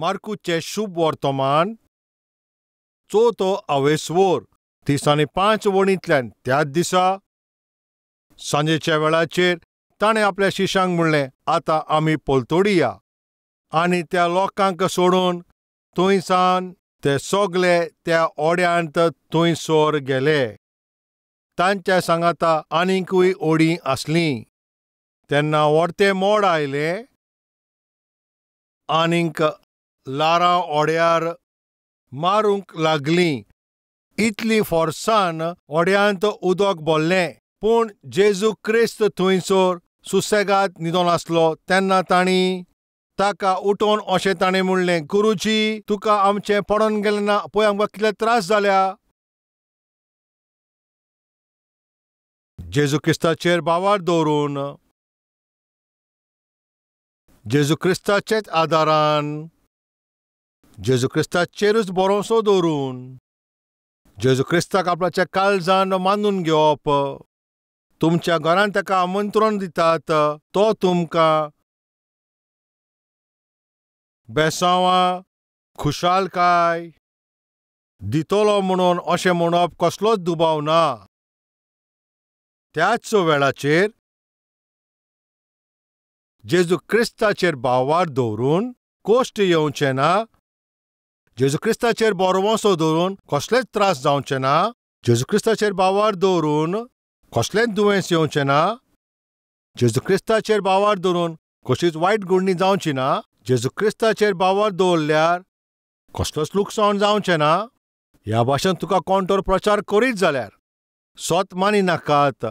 मार्कुचें शुभ वर्तमान चवथो अवेस्वोर 35 वणींतल्यान त्याच दिसा सांजेच्या वेळाचेर ताणें आपल्या शिश्यांक म्हणलें, आतां आमी पलतडी या. आनी त्या लोकांक सोडून थंयसान ते सगले त्या ओड्यांत थंयसर गेले. तांच्या सांगाता आनीकूय ओडी आसली. तेन्ना व्हडतें मोड आयलें आनीक लारां ओड्यार मारूंक लागलीं. इतली फोर्सान ओड्यांत उदक भरलें. पूण जेजू क्रिस्त थंयसर सुसेगाद न्हिदोन आसलो. तेन्ना तांणी ताका उठोवन अशें ताणें म्हणलें, गुरुजी, तुका आमचें पडोन गेलें ना, पळय आमकां कितले त्रास जाल्या. जेजू क्रिस्ताचेर भावार दवरून, जेजू क्रिस्ताचेच आदारान, जेजू क्रिस्ताचेरूच भरोसो दवरून, जेजू क्रिस्ताक आपल्याच्या काळजान मानून घेवप, तुमच्या घरांत ताका आमंत्रण दितात, तो तुमकां बेसांवां खुशालकाय दितलो म्हणून अशें म्हणप कसलोच दुबाव ना. त्याच वेळाचेर जेजू क्रिस्ताचेर भावार दवरून कोश्ट येवचें ना, जेजू क्रिस्ताचेर भरवंसो दवरून कसलेच त्रास जावचे ना, जेजू क्रिस्ताचेर भावार दवरून कसलेंच दुयेंस येवचें ना, जेजू क्रिस्ताचेर भावार दवरून कशीच वायट घडणी जावची ना, जेजू क्रिस्ताचेर भावार दवरल्यार कसलोच लुकसाण जावचें ना. ह्या भाशेन तुका कोण तर प्रचार करीत जाल्यार सत मानी नाकात,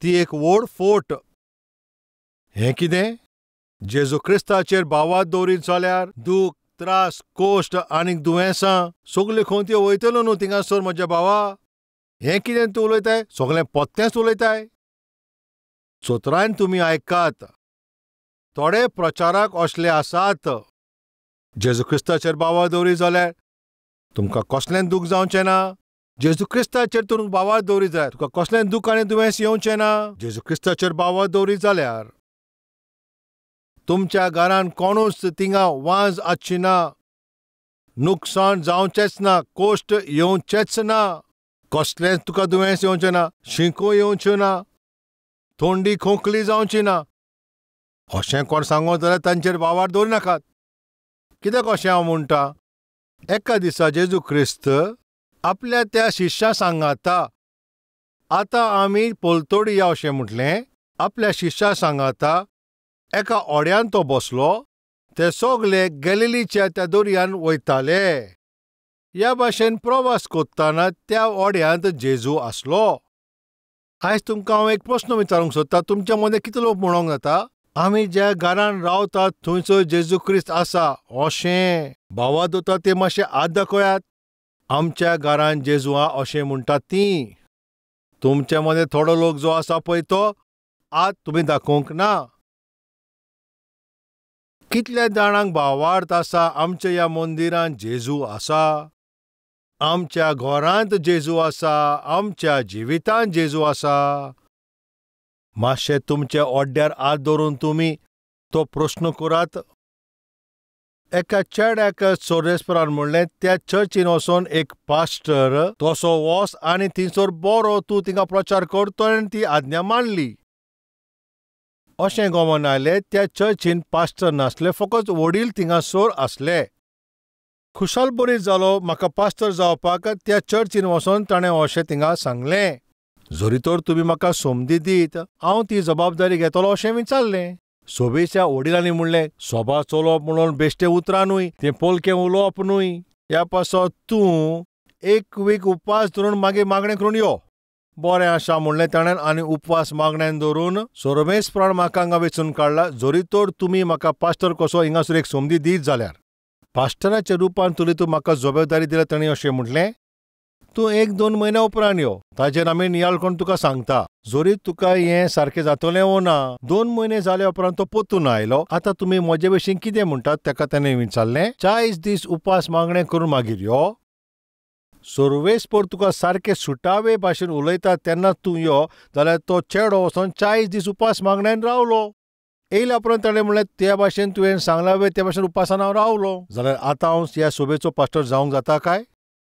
ती एक व्हड फोट. हें कितें? जेजू क्रिस्ताचेर भावार दवरीत जाल्यार दूख, त्रास, कोश्ट आनीक दुयेंसां सगल्यो खंय वयतल्यो न्हू थिंगासर म्हज्या भावा. हें कितें तूं उलयताय? सगळें पोत्तेंच उलयताय. चतुरायन तुमी आयकात, थोडे प्रचारक असले आसात, जेजू क्रिस्ताचेर भावार दवरीत जाल्यार तुमकां कसलें दूख जावचें ना, जेजू क्रिस्ताचेर तूं भावार दवरीत जाल्यार तुका कसलें दूख आनी दुयेंस येवचें ना, जेजू क्रिस्ताचेर भावार दवरीत जाल्यार तुमच्या घरान कोणूच थिंगा वाज आसची ना, नुकसान जावचेंच ना, कोश्ट येवचेंच ना, कसलेंच तुका दुयेंस येवचें ना, शिंको येवच्यो ना, थंडी खोंकली जावची ना. अशें कोण सांगत जाल्यार तांचेर भावार दवरी नाकात. कित्याक अशें हांव म्हणटा? एका दिसा जेजू क्रिस्त आपल्या त्या शिश्या सांगाता, आतां आमी पलतडी या अशें म्हटलें. आपल्या शिश्या सांगाता एका ओड्यान तो बसलो. ते सगले गॅलिलीच्या त्या दर्यान वयताले. ह्या भाशेन प्रवास करतना त्या ओड्यांत जेजू आसलो. आयज तुमकां हांव एक प्रस्न विचारूंक सोदता, तुमच्या मदें कितले लोक म्हणोंक जाता आमी ज्या घरान रावतात थंयसर जेजू क्रिस्त आसा अशें? भावा दोता ते मातशे हात दाखयात. आमच्या घरान जेजू आहा अशें म्हणटात ती. तुमच्या मदें थोडो लोक जो आसा पळय तो हात तुमी दाखोवंक ना. कितल्या जाणांक भावार्थ आसा आमच्या ह्या मंदिरांत जेजू आसा, आमच्या घरांत जेजू आसा, आमच्या जिवितांत जेजू आसा? मातशें तुमच्या ओड्ड्यार हात दवरून तुमी तो प्रस्न करात. एका चेड्याक सोरेस्परान म्हणलें, त्या चर्चीन वचोन एक पास्टर तसो वच आनी थंयसर बरो तूं थिंगा प्रचार करतो, आनी ती आज्ञा मानली. अशें गमन आयलें त्या चर्चीन पास्टर नासले, फकत वडील थिंगासर आसले. खुशाल बरी जालो म्हाका पास्टर जावपाक. त्या चर्चीन वचोन ताणें अशें थिंगा सांगलें, जरी तर तुमी म्हाका संदी दीत हांव ती जबाबदारी घेतलो अशें विचारलें. सोबेच्या वडिलांनी म्हणलें, सभा चलोवप म्हणून बेश्टें उतरां न्हय, तें पोलकें उलोवप न्हय. ह्या पासत तूं एक वीक उपवास धरून मागीर मागणें करून यो. बरें आसा म्हणलें ताणें, आनी उपवास मागण्यान धरून सोरमेसपरान म्हाका हांगा वेंचून काडला. जरी तर तुमी म्हाका पास्टर कसो हिंगासर एक संदी दीत जाल्यार पास्टराच्या रुपान तुली तूं म्हाका जबाबदारी दिल्या. ताणें अशें म्हटलें, तूं 1-2 म्हयन्या उपरांत यो, ताजेर आमी नियाळ करून तुका सांगता जरी तुका हें सारकें जातलें वो ना. 2 म्हयने जाल्या उपरांत तो परतून आयलो. आतां तुमी म्हजे विशीं कितें म्हणटात ताका ताणें विचारलें. 40 दीस उपास मागणें करून मागीर यो, सर्वेस्पर तुका सारकें सुटावे भाशेन उलयता तेन्ना तूं यो. जाल्यार तो चेडो वचोन 40 दीस उपास मागण्यान रावलो. येयल्या उपरांत ताणें म्हणलें, त्या भाशेन तुवें सांगलां वे त्या भाशेन उपासान हांव रावलो, जाल्यार आतां हांव ह्या सोबेचो पास्टर जावंक जाता काय?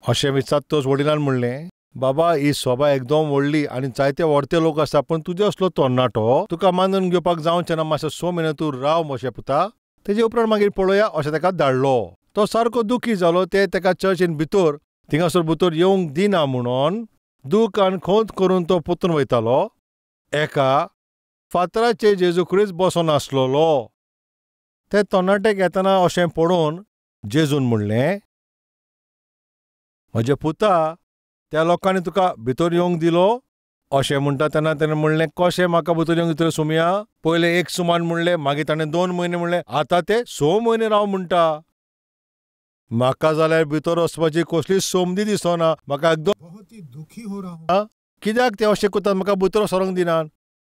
अशें विचारतच वडिलान म्हणलें, बाबा ही सोबा एकदम व्हडली आनी जायते व्हडते लोक आसा, पूण तुजे असलो तरणाटो तुका मानून घेवपाक जावचें ना, मातसो 6 म्हयने तूं राव म्हजे पुता, तेजे उपरांत मागीर पळोवया अशें ताका धाडलो. तो सारको दुखी जालो. ते ताका चर्चीन भितर थिंगासर भितर येवंक दिना म्हणून दूख आनी खोंत करून तो परतून वयतालो. एका फातराचेर जेजू क्रिस्त बसोन आसलेलो. ते तरणाटेक येतना अशें पळोवन जेजून म्हणलें, म्हजे पुता, त्या लोकांनी तुका भितर येवंक दिलो? अशें म्हणटा तेन्ना ताणें म्हणलें, कशें म्हाका भितर येवंक दितले सोमया? पयलें एक सुमान म्हणलें, मागीर ताणें 2 म्हयने म्हणलें, आतां ते 6 म्हयने राव म्हणटा. म्हाका जाल्यार भितर वचपाची कसलीच संदी दिसना, म्हाका एकदम दुखी हो रहा. कित्याक ते अशें करतात, म्हाका भितर सरोंक दिनात?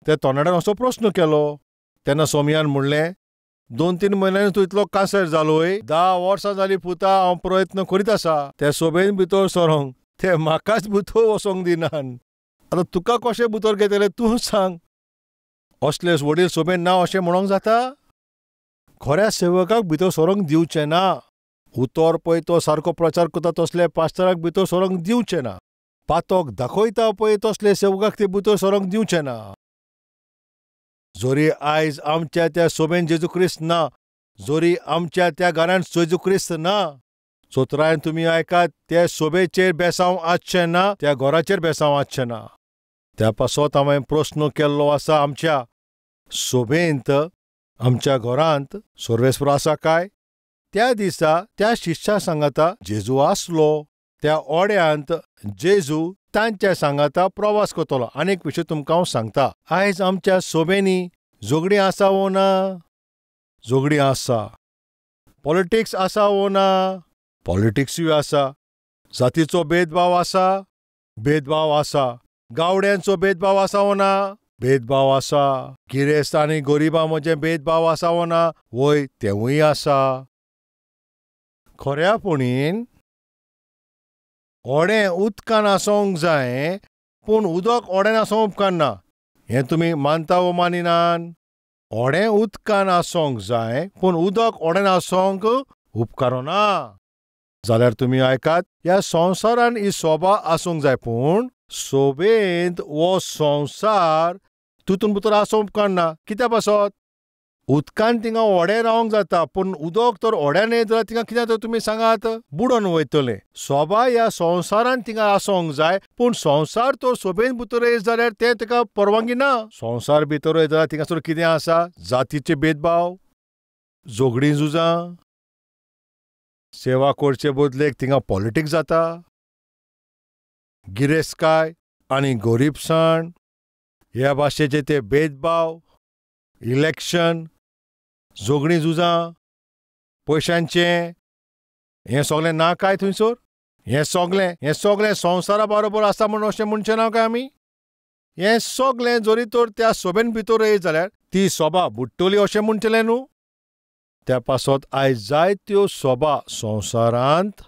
त्या तरणाट्यान असो प्रस्न केलो. तेन्ना सोमयान म्हणलें, 2-3 म्हयन्यांनी तूं इतलो कांसर जालोय? 10 वर्सां जालीं पुता हांव प्रयत्न करीत आसा ते सोबेन भितर सरोंक, ते म्हाकाच भितर वचोंक दिनात. आतां तुका कशें भितर घेतलें तूं सांग. असले वडील सोबेन ना अशें म्हणोंक जाता? खऱ्या सेवकाक भितर सरोंक दिवचें ना. उतर पळय तो सारको प्रचार करता तसले पास्टराक भितर सरोंक दिवचें ना. पातोक दाखयता पळय तसले सेवकाक ते भितर सरोंक दिवचें ना. जोरी आयज आमच्या त्या सोबेन जेजू क्रिस्त ना, जोरी आमच्या त्या घरान जेजू क्रिस्त ना, चोत्रायन तुमी आयकात, त्या सोबेचेर बेसांव आसचें ना, त्या घराचेर बेसांव आसचें ना. त्या पासत हांवें प्रस्न केल्लो आसा, आमच्या सोबेंत आमच्या घरांत सर्वेस्पर आसा काय? त्या दिसा त्या शिश्या सांगाता जेजू आसलो. त्या ओड्यांत जेजू तांच्या सांगाता प्रवास करतलो. आनी एक विशय तुमकां हांव सांगता, आयज आमच्या सोबेनी झगडीं आसा वो ना? झगडीं आसा. पॉलिटिक्स आसा वो ना? पॉलिटिक्सूय आसा. जातीचो भेदभाव आसा? भेदभाव आसा. गावड्यांचो भेदभाव आसा वो ना? भेदभाव आसा. गिरेस्त आनी गरिबां मदीं भेदभाव आसा वो ना? वय, तेवूय आसा. खऱ्यापणीन ओडें उदकान आसूंक जाय, पूण उदक ओड्यान आसूंक उपकारना. हें तुमी मानता वो मानिनात? ओडें उदकान आसूंक जाय, पूण उदक ओड्यान आसूंक उपकारना. जाल्यार तुमी आयकात, ह्या संवसारान ही सोबा आसूंक जाय, पूण सोबेंत हो संवसार तितून भितर आसूंक उपकारना. कित्या पासत? उदकान थिंगा व्हडें रावंक जाता, पूण उदक तर व्हड्यान येत जाल्यार थिंगा कितें तर तुमी सांगात, बुडोन वयतलें. सोबा ह्या संवसारान थिंगा आसूंक जाय, पूण संवसार तर सोबेन भितर येत जाल्यार तें ताका परवानगी ना. संवसार भितर येत जाल्यार थिंगासर कितें आसा? जातीचे भेदभाव, झगडीं झुजां, सेवा करचे बदलेक थिंगा पॉलिटिक्स जाता, गिरेस्तकाय आनी गरीबसाण ह्या भाशेचे ते भेदभाव, इलेक्शन, झगडीं झुजां, पयशांचें, हें सगळें ना काय थंयसर? हें सगळें संवसारा बरोबर आसा म्हूण अशें म्हणचें ना काय आमी? हें सगळें जरी तर त्या सोबेन भितर येयत जाल्यार ती सोबा बुडटली अशें म्हणचेलें न्हू? त्या पासत आयज जायत्यो सोबा संवसारांत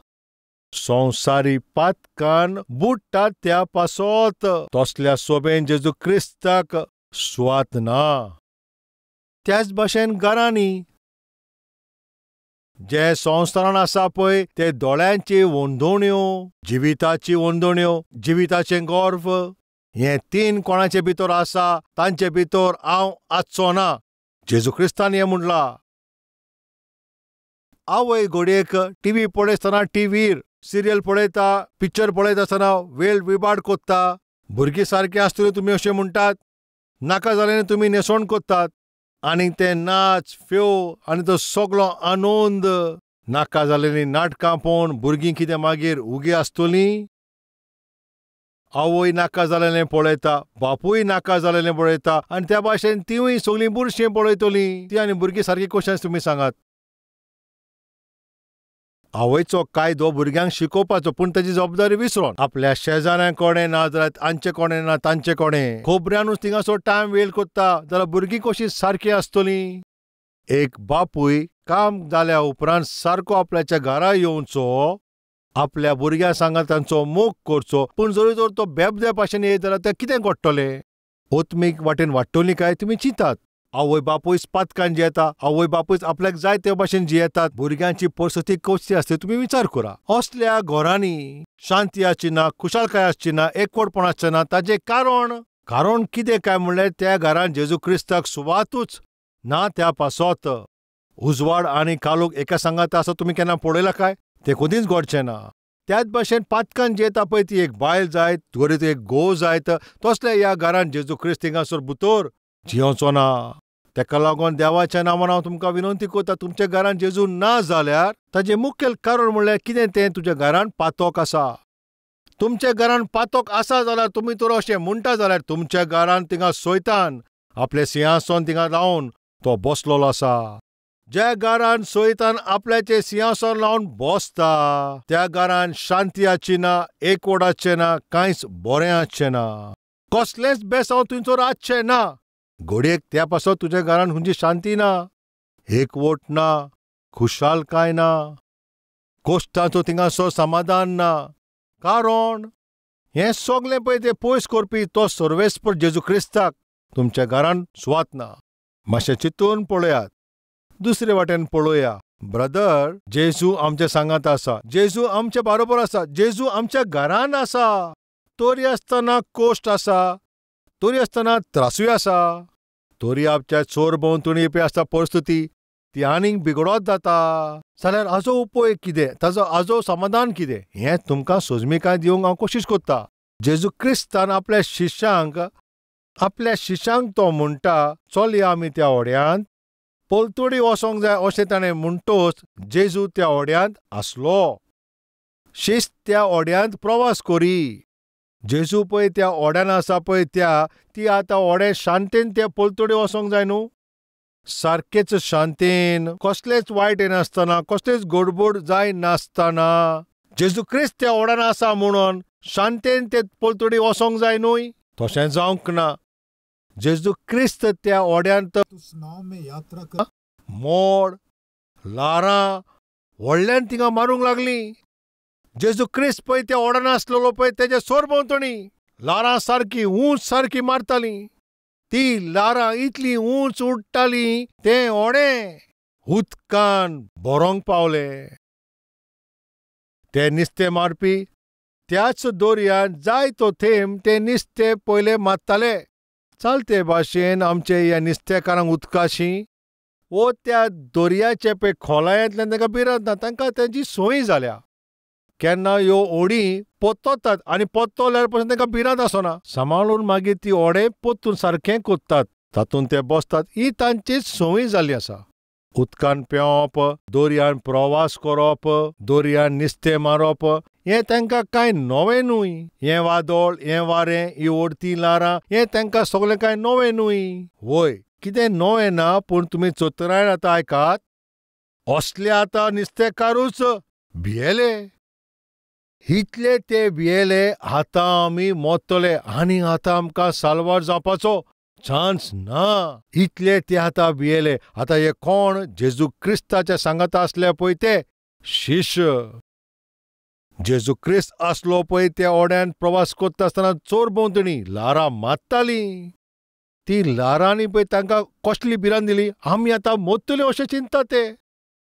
संवसारी पातकान बुडटात. त्या पासत तसल्या सोबेन जेजू क्रिस्ताक सुवात ना. त्याच भाशेन घरांनी जे संवसारान आसा पळय ते दोळ्यांची वंदोण्यो, जिविताची वंदोण्यो, जिविताचें गर्व, हे 3 कोणाचे भितर आसा तांचे भितर हांव आसचो ना. जेजू क्रिस्तान हें म्हणलां. आवय घडयेक टिवी पळयतना टिवीर सिरियल पळयता, पिक्चर पळयता आसतना वेळ विबाड कोत्ता. भुरगीं सारकीं आसतलीं तुमी अशें म्हणटात, नाका जाल्यार तुमी न्हेसवण कोत्तात आनी ते नाच फ्यो आनी तो सगळो आनंद नाका जालेलीं नाटकां पळोवन भुरगीं कितें मागीर उगी आसतलीं? आवय नाका जालेलें पळयता, बापूय नाका जालेलें पळयता आनी त्या भाशेन तिवूय सगळीं बुरशीं पळयतलीं. ती आनी भुरगीं सारकीं कशें तुमी सांगात? आवयचो कायदो भुरग्यांक शिकोवपाचो, पूण ताची जबाबदारी विसरोन आपल्या शेजाऱ्यां कडेन ना जाल्यार तांचे कडेन ना तांचे कडेन खोबऱ्यानूच थिंगासो टायम वेळ कोत्ता जाल्यार भुरगीं कशीं सारकीं आसतलीं? एक बापूय काम जाल्या उपरांत सारको आपल्याच्या घरा येवचो, आपल्या भुरग्यां सांगा तांचो मोग करचो, पूण जरी जर तो बेबद्या भाशेन येयत जाल्यार तें कितें घडटलें? ओत्मीक वाटेन वाडटली काय तुमी चिंतात? आवय बापूयच पातकान जियेता, आवय बापूयच आपल्याक जाय ते भाशेन जियेतात, भुरग्यांची परिस्थिती कसली आसता तुमी विचार करा। असल्या घरांनी शांती आसची ना, खुशालकाय आसची ना, एकवटपण आसचें ना। ताजें कारण कारण कितें काय म्हणल्यार त्या घरान जेजू क्रिस्ताक सुवातूच ना। त्या पासत उजवाड आनी कालोख एका सांगाता आसा तुमी केन्ना पळयला काय? तें कदींच घडचें ना। त्याच भाशेन पातकान जियेता पळय ती एक बायल जायत, घडये एक घोव जायत, तसल्या ह्या घरान जेजू क्रिस्त थिंगासर भितर जियोचो ना। तेका लागून देवाच्या नांवान हांव तुमकां विनंती करता, तुमच्या घरान जेजू ना जाल्यार ताजें मुखेल कारण म्हणल्यार कितें तें तुज्या घरान पातक आसा। तुमच्या घरान पातक आसा जाल्यार तुमी तर अशें म्हणटा जाल्यार तुमच्या घरान थिंगा सोयतान आपलें सिंहासन थिंगा लावन तो बसलेलो आसा। ज्या घरान सोयतान आपल्याचें सिंहासन लावन बसता त्या घरान शांती आसची ना, एकवट आसचें ना, कांयच बरें आसचें ना, कसलेंच बेसांव थंयसर आसचें ना। घडयेक त्या पासत तुज्या घरान खंयची शांती ना, एकवट ना, खुशालकाय ना, कोश्टाचो थिंगासर समाधान ना। कारण हें सगलें पळय तें पयस करपी तो सर्वेस्पर जेजू क्रिस्ताक तुमच्या घरान सुवात ना। मातशें चिंतून पळयात। दुसरे वाटेन पळोवया, ब्रदर जेजू आमच्या सांगात आसा, जेजू आमच्या बरोबर आसा, जेजू आमच्या घरान आसा, तरी आसतना कोश्ट आसा, तरी आसतना त्रासूय आसा, तरी आमच्या चोर भोंवतणी येवपी आसता परिस्थिती ती आनीक बिगडत जाता जाल्यार हाजो उपाय कितें, ताजो हाजो समाधान कितें, हें तुमकां सोजमिकाय दिवंक हांव कोशिश करता। जेजू क्रिस्तान आपल्या शिश्यांक तो म्हणटा, चलया आमी त्या होड्यांत पलतडी वचोंक जाय अशें ताणें म्हणटोच जेजू त्या होड्यांत आसलो। शिस्त त्या होड्यांत प्रवास करी। जेजू पळय त्या होड्यान आसा पळय त्या ती आतां होडें शांतेन त्या पलतडी वचोंक जाय न्हू, सारकेच शांतेन, कसलेच वायट येनासतना, कसलेच गडबड जाय नासतना जेजू क्रिस्त त्या होड्यान आसा म्हणून शांतेन ते पलतडी वचोंक जाय न्हय, तशें जावंक ना। जेजू क्रिस्त त्या होड्यांत मोड ल्हारां व्हडल्यान थिंगा मारूंक लागली। जेजू क्रिस्त पळय त्या होड्यान आसलेलो पळय तेजे सरभोंवतणी ल्हारां सारकी ऊंच सारकी मारताली, ती ल्हारां इतली ऊंच उडटाली तें होडें उदकान भरोंक पावलें। ते नुस्तें मारपी त्याच दर्यांत जाय तो थेंब ते नुस्तें पयले मारताले। चलते भाशेन आमचे ह्या नुस्तेकारांक उदकाशी वो त्या दर्याचे पळय खोलायेंतल्यान तांकां भिरांत ना, तांकां तेजी संवय जाल्या। केन्ना ह्यो होडी पोत्तोतात आनी पोत्तोल्यार पसून तांकां भिरांत आसना, सांबाळून मागीर ती होडें पोत्तून सारकें कोत्तात, तातूंत ते बसतात, ही तांची संवय जाल्ली आसा। उदकान पेंवप, दर्यान प्रवास करप, दर्यान नुस्तें मारप हें तांकां कांय नवें न्हय। हें वादळ, हें वारें, ही ओडती ल्हारां हें तांकां सगळें कांय नवें न्हय। वय कितें नवें ना, पूण तुमी चतुरायेन आतां आयकात, असले आतां नुस्तेकारूच भियेले, इतले ते भियेले आतां आमी मरतले आनी आतां आमकां साल्वार जावपाचो चान्स ना, इतले ते आतां भियेले। आतां हे कोण जेजू क्रिस्ताच्या सांगाता आसले पळय ते शिश्य। जेजू क्रिस्त आसलो पळय त्या होड्यान प्रवास करता आसतना चोर भोंवतणी ल्हारां मारतालीं, ती ल्हारांनी पळय तांकां कसली भिरांत दिली, आमी आतां मरतले अशें चिंतता ते,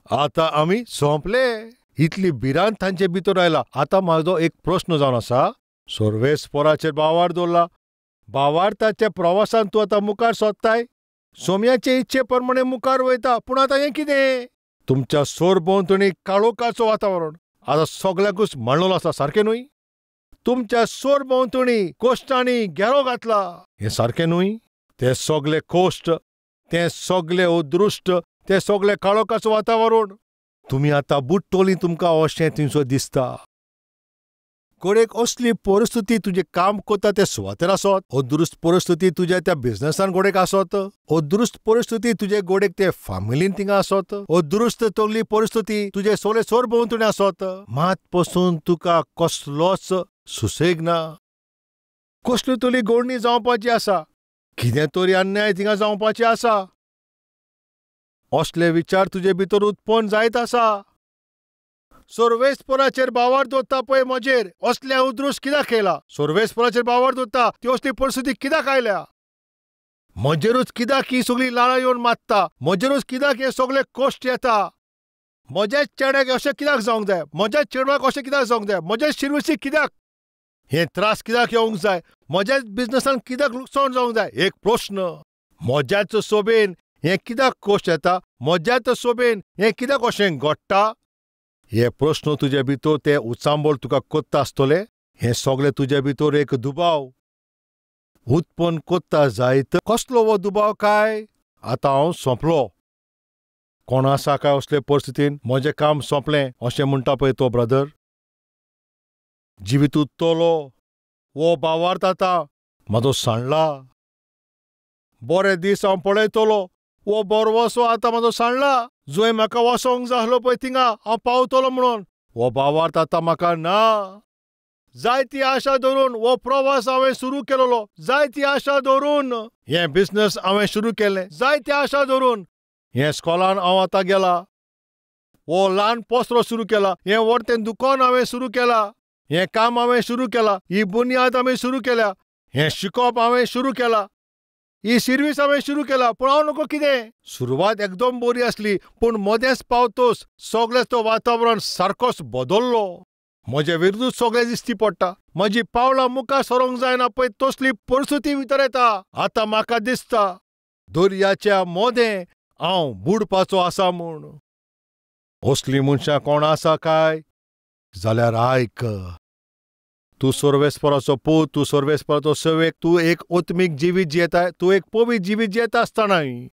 आतां आमी सोंपले, इतली भिरांत तांचे भितर आयला। आतां म्हाजो एक प्रस्न जावन आसा, सर्वेस्पराचेर भावार्थ दवरला, भावार्थाच्या प्रवासान तूं आतां मुखार सोदताय, सोम्याचे इच्छे प्रमाणे मुखार वयता, पूण आतां हें कितें, तुमच्या सरभोंवतणी काळोखाचो वातावरण आतां सगळ्यांकूच मांडलेलो आसा, सारकें न्हय? तुमच्या सरभोंवतणी कोश्टांनी घेरो घातला, हें सारकें न्हय? ते सगळे कोश्ट, ते सगळे अदृश्ट, ते सगळे काळोखाचो वातावरण, तुमी आतां बुडटलीं तुमकां अशें थंयसर दिसता। घडयेक असली परिस्थिती तुजें काम करता ते सुवातेर आसत, अदृश्ट परिस्थिती तुज्या त्या बिजनसान घडयेक आसत, अदृश्ट परिस्थिती तुजे घडयेक ते फामिलीन थिंगा आसत, अदृश्ट तसली परिस्थिती तुजे सगळे सरभोंवतणी आसत, मात पसून तुका कसलोच सुसेग ना, कसली तरी गोडणी जावपाची आसा, कितें तरी अन्याय थिंगा जावपाची आसा, असले विचार तुजे भितर उत्पन्न जायत आसा। सर्वेस्पराचेर भावार्थ दवरता पळय म्हजेर असल्या उद्रुश कित्याक केला, सर्वेस्पराचेर भावार्थ दवरता ती असली परिस्थिती कित्याक आयल्या, म्हजेरूच कित्याक ही सगळी लाळां येवन मारता? म्हजेरूच कित्याक हे सगळे कश्ट येता? म्हज्याच चेड्याक अशें कित्याक जावंक जाय? म्हज्याच चेडवाक अशें कित्याक जावंक जाय? म्हज्याच शिरविसीक कित्याक हे त्रास कित्याक येवंक जाय? म्हज्याच बिजनसान कित्याक लुकसाण जावंक जाय? एक प्रस्न. म्हज्याच सोबेन हें कित्याक कश्ट येता? म्हज्याच सोबेन हें कित्याक अशें घडटा? हे प्रस्न तुजे भितर ते उचांबळ तुका कोत्ता आसतले. हें सगळें तुजे भितर एक दुबाव उत्पन्न कोत्ता जायत. कसलो हो दुबाव काय? आतां हांव सोंपलो. कोण आसा काय असले परिस्थितीन म्हजें काम सोंपलें अशें म्हणटा पळय तो ब्रदर? जिवीत उत्तलो हो भावार्थ आतां म्हाजो सांडला. बरे दीस हांव पळयतलो. हो बरवसो आतां म्हाजो सांडला. जंय म्हाका वचोंक जाय आसलो पळय थिंगा हांव पावतलो म्हणून हो भावार्थ आतां म्हाका ना. जायती आशा धरून हो प्रवास हांवें सुरू केलोलो. जायती आशा धरून हें बिजनस हांवें सुरू केलें. जायती आशा धरून हें स्कॉलान हांव आतां गेला. हो ल्हान पसरो सुरू केला. हें व्हडतें दुकान हांवें सुरू केलां. हें काम हांवें सुरू केलां. ही बुन्याद हांवें सुरू केल्या. हें शिकोवप हांवें सुरू केलां. ही सिर्वीस हांवें सुरू केला. पूण हांव नको कितें, सुरवात एकदम बरी आसली पूण मदेंच पावतोच सगळें तो वातावरण सारकोच बदल्लो. म्हजे विरुद्ध सगळें दिसती पडटा. म्हजी पावलां मुखार सरोंक जायना पळय तसली परिस्थिती भितर येता. आतां म्हाका दिसता दर्याच्या मदें हांव बुडपाचो आसा म्हूण. असलीं मनशां कोण आसा काय जाल्यार आयक. तूं सर्वेस्पराचो पूत, तूं सर्वेस्पराचो सेवेक, तूं एक आत्मीक जिवीत जियेताय, तूं एक पवित्र जिवीत जियेता आसतनाय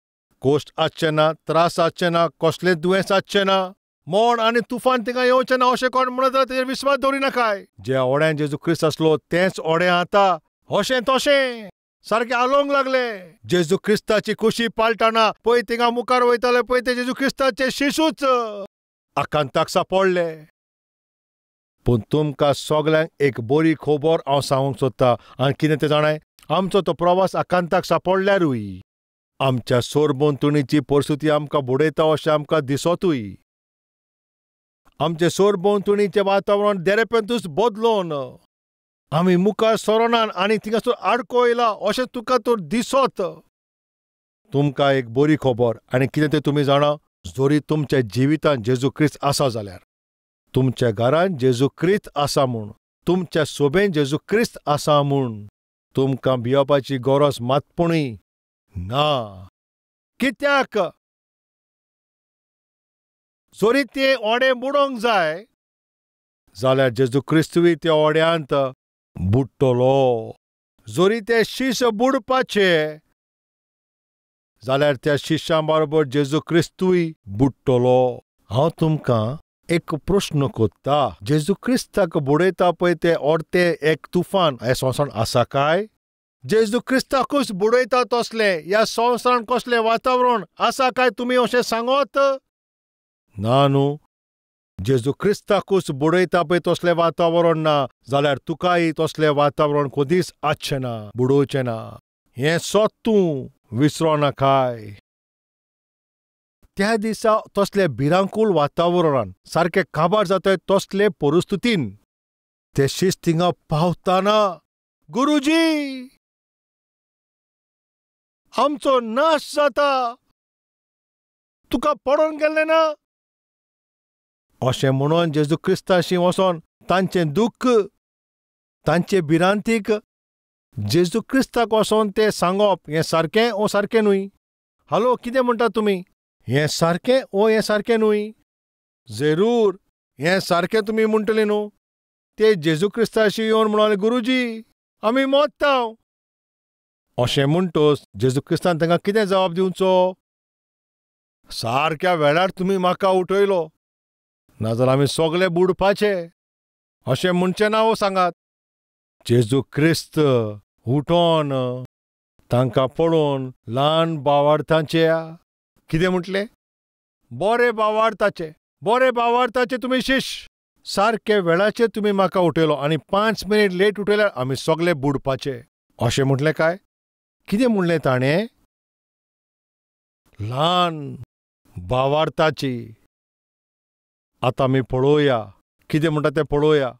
कश्ट आसचे ना, त्रास आसचे ना, कसलें दुयेंस आसचें ना, मोड आनी तुफान थिंगा येवचें ना अशें कोण म्हणत जाल्यार तेजेर विस्वास दवरिनाकाय. जे ओड्यान जेजू क्रिस्त आसलो तेंच ओडें आतां अशें तशें सारकें हालोवंक लागले. जेजू क्रिस्ताची खुशी पाळटना पळय थिंगा मुखार वयताले पळय ते जेजू क्रिस्ताचे शिशूच आकांताक सापडले. पूण तुमकां सगल्यांक एक बरी खबर हांव सांगूंक सोदतां. आनी कितें तें जाणाय? आमचो तो प्रवास आकांताक सापडल्यारूय आमच्या सरभोंवतणीची परिस्थिती आमकां बुडयता अशें आमकां दिसतूय. आमचें सरभोंवतणीचें वातावरण देरेपेंतूच बदलोन आमी मुखार सरनात आनी थिंगासर आडको येयला अशें तुका तर दिसत. तुमकां एक बरी खबर आनी कितें तें तुमी जाणा? जरी तुमच्या जिवितांत जेजू क्रिस्त आसा जाल्यार, तुमच्या घरांत जेजू क्रिस्त आसा म्हूण, तुमच्या सोबेन जेजू क्रिस्त आसा म्हूण तुमकां भियोवपाची गरज मातपुणूय ना. कित्याक? जरी ते ओडें बुडोवंक जाय जाल्यार जेजू क्रिस्तूय त्या ओड्यांत बुडटलो. जरी ते शिश बुडपाचे जाल्यार त्या शिश्यां बरोबर जेजू क्रिस्तूय बुडटलो. हांव तुमकां एक प्रश्न कोत्ता. जेजू क्रिस्ताक बुडयता पळय ते ओडते एक तुफान ह्या संवसारांत आसा काय? जेजू क्रिस्ताकूच बुडयता तसलें ह्या संवसारांत कसलें वातावरण आसा काय तुमी अशें सांगत? ना न्हू. जेजू क्रिस्ताकूच बुडयता पळय तसलें वातावरण ना जाल्यार तुकाय तसलें वातावरण कदीच आसचें ना, बुडोवचें ना. हें सत तूं विसरो नाकाय. त्या दिसा तसले भिरांकूळ वातावरणान सारकें काबार जाताय तसले परिस्थितीन ते शीस थिंगा पावताना गुरुजी आमचो नाश जाता, तुका पडोन गेल्लें ना अशें म्हणून जेजू क्रिस्ताशी वचोन तांचें दुख्ख तांचे भिरांतीक जेजू क्रिस्ताक वचोन तें सांगप हें सारकें ओ सारकें न्हय? हॅलो, कितें म्हणटा तुमी? हें सारकें ओ हें सारकें न्हय? जरूर हें सारकें तुमी म्हणटले न्हू. ते जेजू क्रिस्ताशी येवन म्हणले गुरुजी आमी मोत्ता अशें म्हणटोच जेजू क्रिस्तान तांकां कितें जबाब दिवचो? सारक्या वेळार तुमी म्हाका उठयलो, नाजाल्यार आमी सगळे बुडपाचे अशें म्हणचें ना. हो सांगात. जेजू क्रिस्त उठोन तांकां पळोवन ल्हान भावार्थाचे कितें म्हटलें? बरे भावार्थाचे, बरे भावार्थाचे तुमी शिश, सारके वेळाचेर तुमी म्हाका उठयलो आनी 5 मिनीट लेट उठयल्यार आमी सगळे बुडपाचे अशें म्हटलें काय? कितें म्हणलें ताणें? ल्हान भावार्थाची. आतां आमी पळोवया कितें म्हणटा तें पळोवया.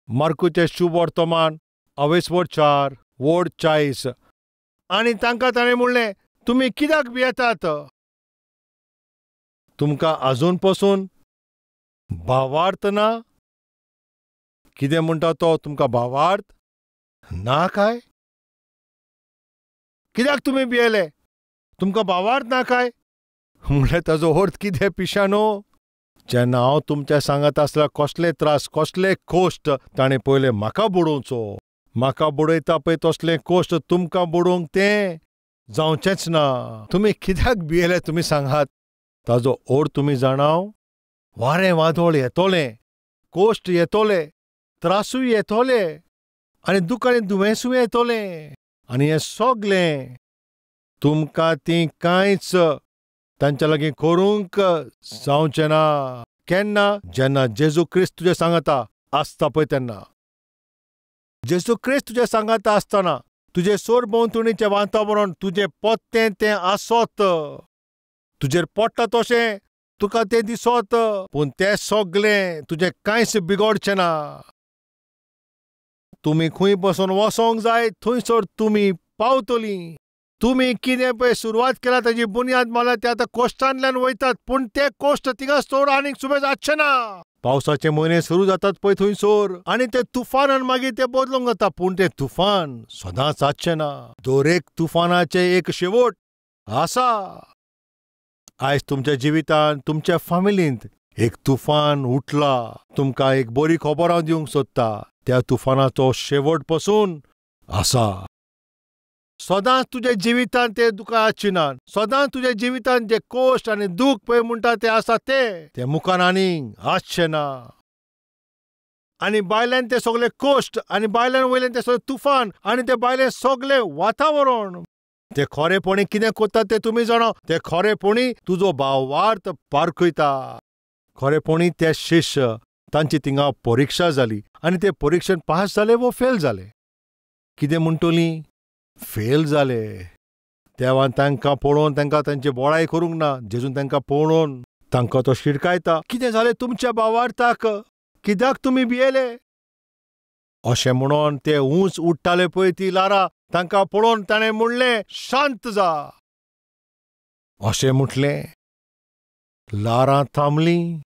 मार्कुचें शुभ वर्तमान 4:40. आनी तांकां ताणें म्हणलें, तुमी कित्याक भियेतात? तुमकां आजून पसून भावार्थ ना? कितें म्हणटा तो, तुमकां भावार्थ ना काय? कित्याक तुमी भियेले? तुमकां भावार्थ ना काय? म्हणल्यार ताजो अर्थ कितें पिशानो? जेन्ना हांव तुमच्या सांगात आसल्यार कसले त्रास, कसले कोश्ट ताणें पयलें म्हाका बुडोवचो. म्हाका बुडयता पळय तसले कोश्ट तुमकां बुडोवंक तें जावचेंच ना. तुमी कित्याक भियेले तुमी सांगात? ताजो अर्थ तुमी जाणाव? वारें वादळ येतलें, कोश्ट येतले, त्रासूय येतले आनी दुख्ख आनी दुयेंसूय येतलें. आनी हें सगलें तुमकां तीं कांयच तांच्या लागीं करूंक जावचें ना. केन्ना? जेन्ना जेजू क्रिस्त तुजें सांगाता आसता पळय तेन्ना. जेजू क्रिस्त तुजें सांगाता आसतना तुजें सरभोंवतणीचें वातावरण, तुजें पत्तें तें आसत, तुजेर पडटा तशें तुका तें दिसत, पूण तें सगलें तुजें कांयच बिगडचें ना. तुमी खंय बसून वचोंक जाय थंयसर तुमी पावतलीं. तुमी कितें पळय सुरवात केल्या ताजी बुन्याद मारल्या ते आतां कोश्टांतल्यान वयतात, पूण ते कोश्ट थिंगा चड आनीक सुबेज आसचे ना. पावसाचे म्हयने सुरू जातात पळय थंयसर आनी ते तुफानान मागीर ते बदलूंक जाता, पूण तें तुफान सदांच आसचें ना. दरेक तुफानाचें एक शेवट आसा. आयज तुमच्या जिवितांत, तुमच्या फामिलींत एक तुफान उठला. तुमकां एक बरी खबर हांव दिवंक सोदता. त्या तुफानाचो शेवट पसून आसा. सदांच तुज्या जिवितांत ते दुकां आसची ना. सदांच तुज्या जिवितांत जे कोश्ट आनी दूख पळय म्हणटा ते आसा ते मुखार आनीक आसचें ना. आनी भायल्यान ते सगळे कोश्ट आनी भायल्यान वयल्यान ते सगळे तुफान आनी ते भायलें सगळें वातावरण ते खरेपणी कितें करता तें तुमी जाणा. ते खरेपणी तुजो भावार्थ पारखयता. खरेपणी ते शिश्य तांची थिंगा परिक्षा जाली आनी ते परिक्षेन पास जाले वो फेल जाले. कितें म्हणटलीं? फेल जाले. देवान तांकां पळोवन तांकां तांची बळाय करूंक ना. जेजून तांकां पळोवन तांकां तो शिडकायता, कितें जालें तुमच्या भावार्थाक? कित्याक तुमी भियेले? अशें म्हणून ते उंच उडटाले पळय ती ल्हारां, तांकां पळोवन ताणें म्हणलें, शांत जा. अशें म्हटलें. ल्हारां थांबलीं,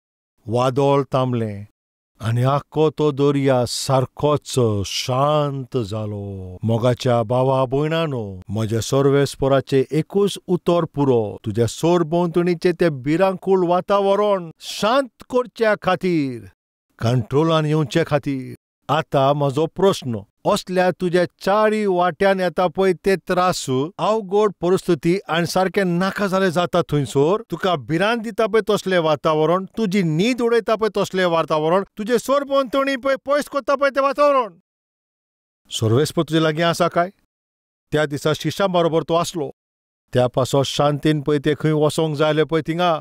वादळ थांबलें आनी आख्खो तो दर्या सारकोच शांत जालो. मोगाच्या भावा भयणानो, म्हज्या सर्वेस्पराचें एकूच उतर पुरो. तुज्या सरभोंवतणीचें तें भिरांकूळ वातावरण शांत करच्या खातीर, कंट्रोलान येवचे खातीर आतां म्हजो प्रस्न, असल्या तुज्या चारी वाट्यान येता पळय ते त्रास, अवघड परिस्थिती आनी सारकें नाका जालें जाता थंयसर, तुका भिरांत दिता पळय तसलें वातावरण, तुजी न्हीद उडयता पळय तसलें वातावरण, तुजें सरभोंवतणी पळय पयस करता पळय तें वातावरण, सर्वेस्पर तुजे लागीं आसा काय? त्या दिसा शिश्यां बरोबर तो आसलो. त्या पासत शांतीन पळय ते खंय वचोंक जाय आसलें पळय थिंगा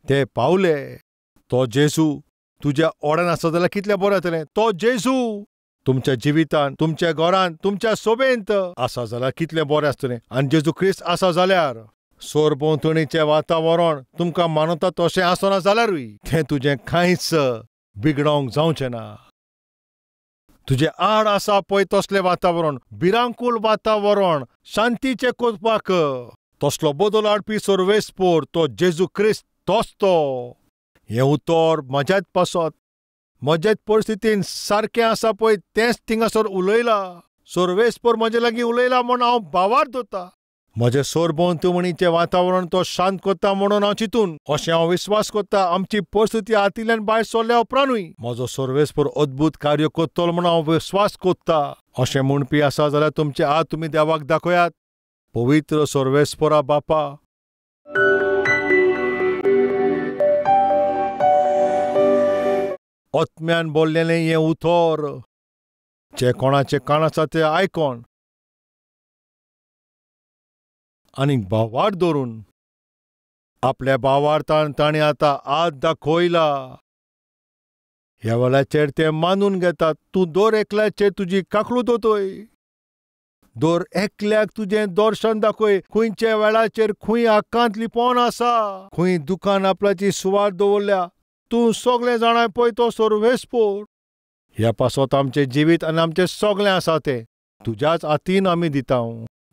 ते पावले. तो जेजू तुज्या ओडान आसता जाल्यार कितलें बरें जातलें. तो जेजू तुमच्या जिवितांत, तुमच्या घरांत, तुमच्या सोबेंत आसा जाल्यार कितलें बरें आसतलें. आनी जेजू क्रिस्त आसा जाल्यार सरभोंवतणीचें वातावरण तुमकां मानवता तशें आसना जाल्यारूय तें तुजें कांयच बिगडोवंक जावचें ना. तुजें आड आसा पळय तसलें वातावरण, भिरांकूळ वातावरण शांतीचें करपाक तसलो बदल हाडपी सर्वेस्पोर तो जेजू क्रिस्त तोच तो. हें उतर म्हज्याच पासत, म्हज्याच परिस्थितीन सारकें आसा पळय तेंच थिंगासर उलयलां. सर्वेस्पोर म्हजे लागीं उलयला म्हूण हांव भावार्थ दवरता. म्हजें सरभोंवतणीचें वातावरण तो शांत करता म्हणून हांव चिंतून अशें हांव विस्वास करता. आमची परिस्थिती हातींतल्यान भायर सरल्या उपरांतूय म्हजो सर्वेस्पोर अद्भूत कार्य करतलो म्हूण हांव विस्वास करता. अशें म्हणपी आसा जाल्यार तुमचे हात तुमी देवाक दाखयात. पवित्र सर्वेस्पोरा बापा, आत्म्यान बोल्लेलें हें उतर जें कोणाचें कान आसा तें आयकोन आनी भावार्थ दवरून आपल्या भावार्थान ताणें आतां हात दाखयला. ह्या वेळाचेर ते मानून घेतात. तूं दर एकल्याचेर तुजी काकळूत वतय, दर एकल्याक तुजें दर्शन दाखय. खंयच्या वेळाचेर खंय आकांत लिपोवन आसा, खंय दुकान आपल्याची सुवात दवरल्या, तूं सगळें जाणां पळय तो सर्वेस्पोर. ह्या पासत आमचें जिवीत आनी आमचें सगळें आसा तें तुज्याच हातीन आमी दिता.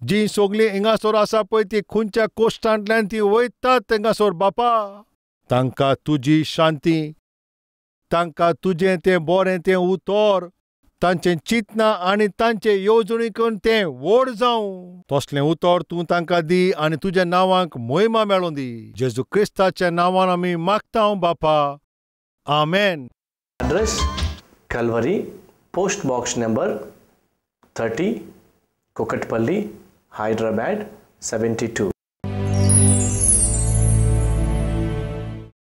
जी सगळीं हिंगासोर आसा पळय ती खुंयच्या कोश्टांतल्यान ती वयतात तेंगासोर बापा, तांकां तुजी शांती, तांकां तुजें तें बरें तें उतर, तांचें चिंतना आनी तांचे येवजणी करून तें व्हड जावं, तसलें उतर तूं तांकां दी आनी तुज्या नांवाक मोहिमा मेळों दी. जेजू क्रिस्ताच्या नांवान आमी मागता बापा, आमेन. Address Calvary, post box number 30, Kukatpally, Hyderabad 72.